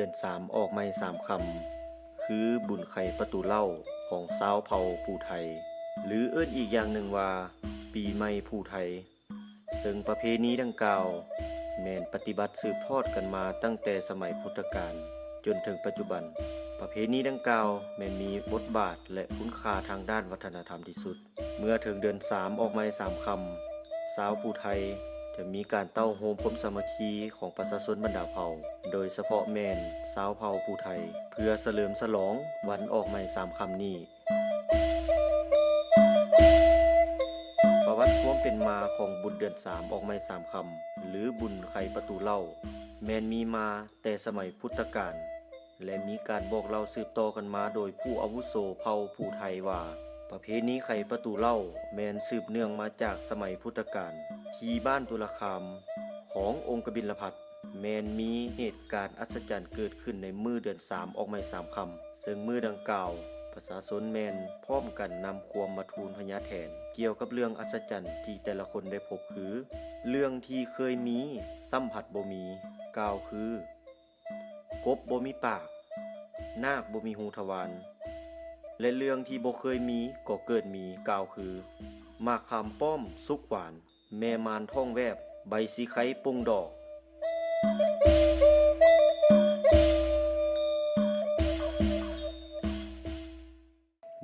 ດືອນສາມອອກໃໝ່ສາມຄ່ຳ ຄືບຸນໄຂປະຕູເຫຼົ້າຂອງຊາວເຜົ່າພູໄທ ຫຼື ເອີ້ນອີກຢ່າງໜຶ່ງວ່າ ປີໃໝ່ພູໄທ. ເຊິ່ງປະເພນີດັ່ງກ່າວ ແມ່ນປະຕິບັດສືບທອດກັນມາຕັ້ງແຕ່ສະໄໝພຸດທະການຈົນເຖິງປັດຈຸບັນ. ປະເພນີດັ່ງກ່າວແມ່ນມີບົດບາດ ແລະ ຄຸນຄ່າທາງດ້ານວັດທະນະທຳທີ່ສຸດ. ເມື່ອເຖິງເດືອນສາມອອກໃໝ່ສາມຄ່ຳ, ຊາວພູໄທຈະມີການເຕົ້າໂຮມຄວາມສາມັກຄີຂອງປະຊາຊົນບັນດາເຜົ່າ, ໂດຍສະເພາະແມ່ນຊາວເຜົ່າພູໄທ ເພື່ອສະເຫຼີມສະຫຼອງວັນອອກໃໝ່ສາມຄ່ຳນີ້. ປະຫວັດຄວາມເປັນມາຂອງບຸນເດືອນສາມອອກໃໝ່ສາມຄ່ຳ ຫຼື ບຸນໄຂປະຕູເຫຼົ້າ ແມ່ນມີມາແຕ່ສະໄໝພຸດທະການ ແລະ ມີການບອກເລົ່າສືບຕໍ່ກັນມາໂດຍຜູ້ອາວຸໂສເຜົ່າພູໄທວ່າ ປະເພນີໄຂປະຕູເຫຼົ້າແມ່ນສືບເນື່ອງມາຈາກສະໄໝພຸດທະການ ທີ່ບ້ານຕຸລະຄາມ ຂອງອົງກະບິນລະພັດ ແມ່ນມີເຫດການອັດສະຈັນເກີດຂຶ້ນໃນມື້ເດືອນສາມອອກໃໝ່ສາມຄ່ຳ, ເຊິ່ງມື້ດັ່ງກ່າວ ປະຊາຊົນແມ່ນພ້ອມກັນນຳຄວາມມາທູນພະຍາແຖນ ກ່ຽວກັບເລື່ອງອັດສະຈັນທີ່ແຕ່ລະຄົນໄດ້ພົບຄື ເລື່ອງທີ່ເຄີຍມີຊ້ຳພັດບໍ່ມີ ກ່າວຄື ກົບບໍ່ມີປາກ, ນາກບໍ່ມີຮູທະວານ ແລະ ເລື່ອງທີ່ບໍ່ເຄີຍມີກໍເກີດມີ ກ່າວຄື ໝາກຂາມປ້ອມສຸກຫວານ, ແມ່ມານທ້ອງແວບ, ໃບສີໄຄປົ່ງດອກ.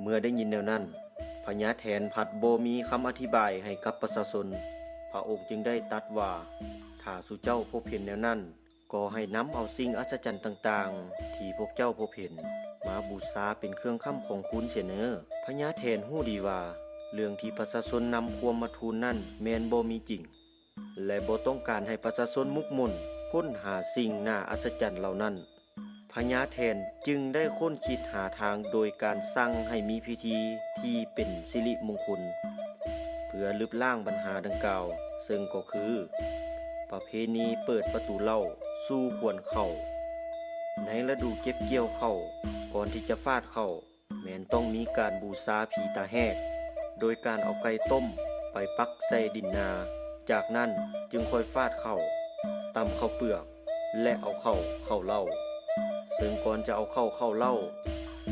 ເມື່ອໄດ້ຍິນແນວນັ້ນ, ພະຍາແຖນພັດບໍ່ມີຄຳອະທິບາຍໃຫ້ກັບປະຊາຊົນ, ພະອົງຈຶ່ງໄດ້ຕັດວ່າ ຖ້າສູ່ເຈົ້າພົບເຫັນແນວນັ້ນ, ກໍໃຫ້ນຳເອົາສິ່ງອັດສະຈັນຕ່າງໆ ທີ່ພວກເຈົ້າພົບເຫັນ ມາບູຊາເປັນເຄື່ອງຄ້ຳຂອງຄູນເສຍເນີ. ພະຍາແຖນຮູ້ດີວ່າ ເລື່ອງທີ່ປະຊາຊົນນຳຄວາມມາທູນນັ້ນແມ່ນບໍ່ມີຈິງ ແລະ ບໍ່ຕ້ອງການໃຫ້ປະຊາຊົນໝົກໝຸ່ນຄົ້ນຫາສິ່ງໜ້າອັດສະຈັນເຫຼົ່ານັ້ນ. ພະຍາແຖນຈຶ່ງໄດ້ຄົ້ນຄິດຫາທາງໂດຍການສັ່ງໃຫ້ມີພິທີທີ່ເປັນສິລິມົງຄຸນ ເພື່ອລຶບລ້າງບັນຫາດັ່ງກ່າວ, ເຊິ່ງກໍຄື ປະເພນີເປີດປະຕູເຫຼົ້າສູ່ຂວນເຂົ້າ. ໃນລະດູເກັບກ່ຽວເຂົ້າ, ກ່ອນທີ່ຈະຟາດເຂົ້າ, ແມ່ນຕ້ອງມີການບູຊາຜີຕາແຫກ ໂດຍການເອົາໄກ່ຕົ້ມໄປປັກໃສ່ດິນນາ, ຈາກນັ້ນຈຶ່ງຄ່ອຍຟາດເຂົ້າ, ຕຳເຂົ້າເປືອກ ແລະ ເອົາເຂົ້າເຂົ້າເລົ້າ. ເຊິ່ງກ່ອນຈະເອົາເຂົ້າເຂົ້າເລົ້າ,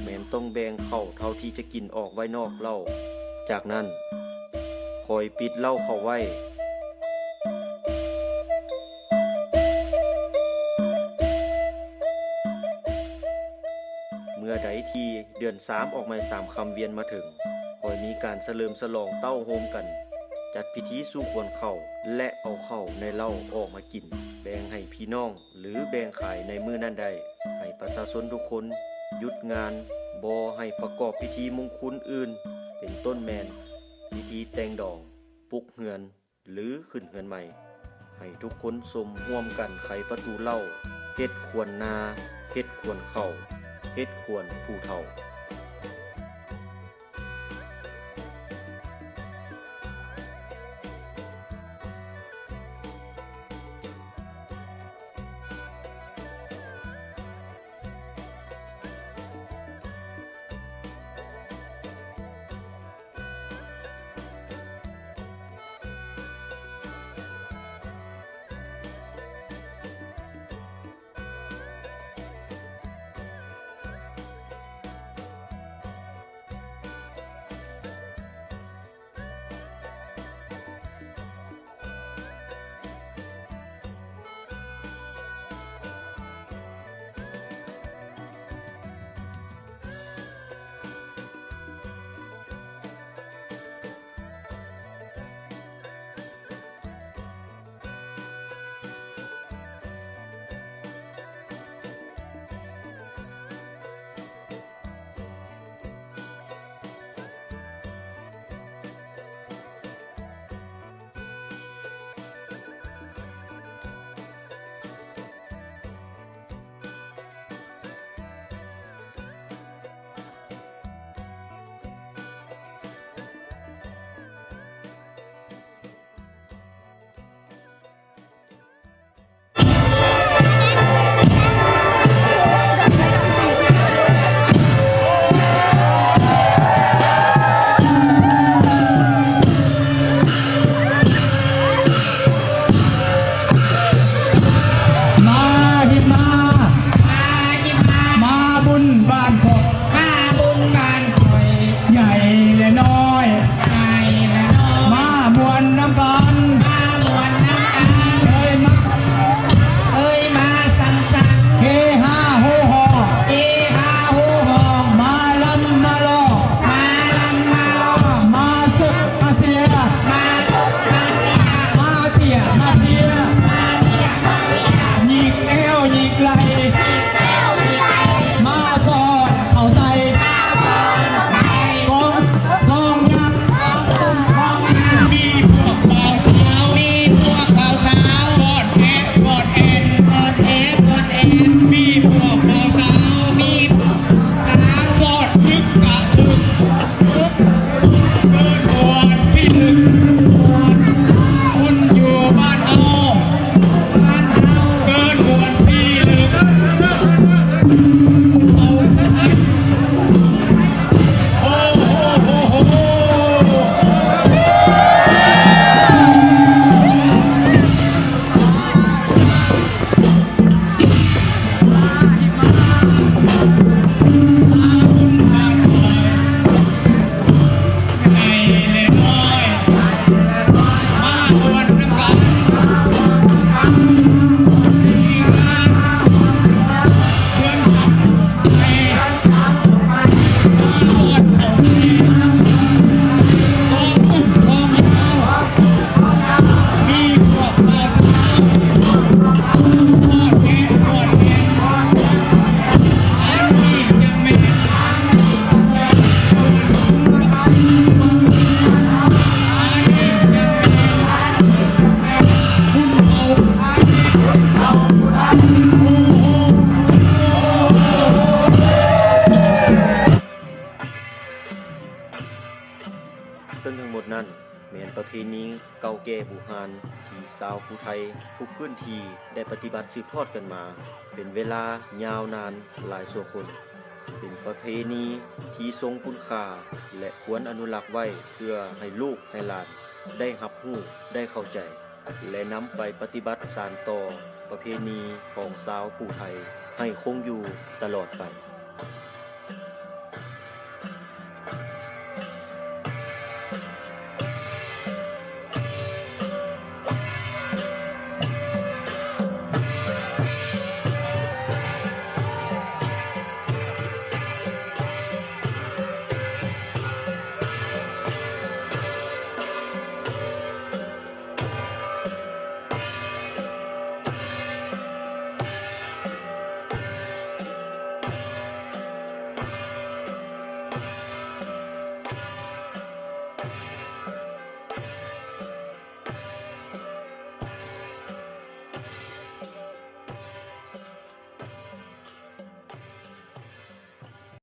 ແມ່ນຕ້ອງແບ່ງເຂົ້າເທົ່າທີ່ຈະກິນອອກໄວ້ນອກເລົ້າ, ຈາກນັ້ນຄ່ອຍປິດເລົ້າເຂົ້າໄວ້. ເມື່ອໃດທີ່ເດືອນສາມອອກໃໝ່ສາມຄ່ຳວຽນມາເຖິງ, ຄ່ອຍມີການສະເຫຼີມສະຫຼອງເຕົ້າໂຮມກັນ, ຈັດພິທີສູ່ຂວນເຂົ້າ ແລະ ເອົາເຂົ້າໃນເລົ້າອອກມາກິນ, ແບ່ງໃຫ້ພີ່ນ້ອງ ຫຼື ແບ່ງຂາຍໃນມື້ນັ້ນໄດ້, ໃຫ້ປະຊາຊົນທຸກຄົນຢຸດງານ, ບໍ່ໃຫ້ປະກອບພິທີມົງຄຸນອື່ນ, ເປັນຕົ້ນແມ່ນພິທີແຕ່ງດອງ, ປຸກເຮືອນ ຫຼື ຂຶ້ນເຮືອນໃໝ່, ໃຫ້ທຸກຄົນສົມຮ່ວມກັນໄຂປະຕູເລົ້າ, ເຮັດຂວັນນາ, ເຮັດຂວັນເຂົ້າ, ເຮັດຂວັນຜູ້ເຖົ້າ. ນີເກົ່າແກ່ບູຮານທີ່ຊາວຜູ້ໄທທຸກພື້ນທີ່ໄດ້ປະຕິບັດສືບທອດກັນມາເປັນເວລາຍາວນານຫຼາຍຊົ່ວຄົນ. ເປັນປະເພນີທີ່ຊົງຄຸນຄ່າ ແລະ ຄວນອະນຸລັກໄວ້ເພື່ອໃຫ້ລູກໃຫ້ຫຼານໄດ້ຮັບຮູ້, ໄດ້ເຂົ້າໃຈ ແລະ ນຳໄປປະຕິບັດສານຕໍ່ປະເພນີຂອງຊາວຜູ້ໄທໃຫ້ຄົງຢູ່ຕະຫຼອດໄປ.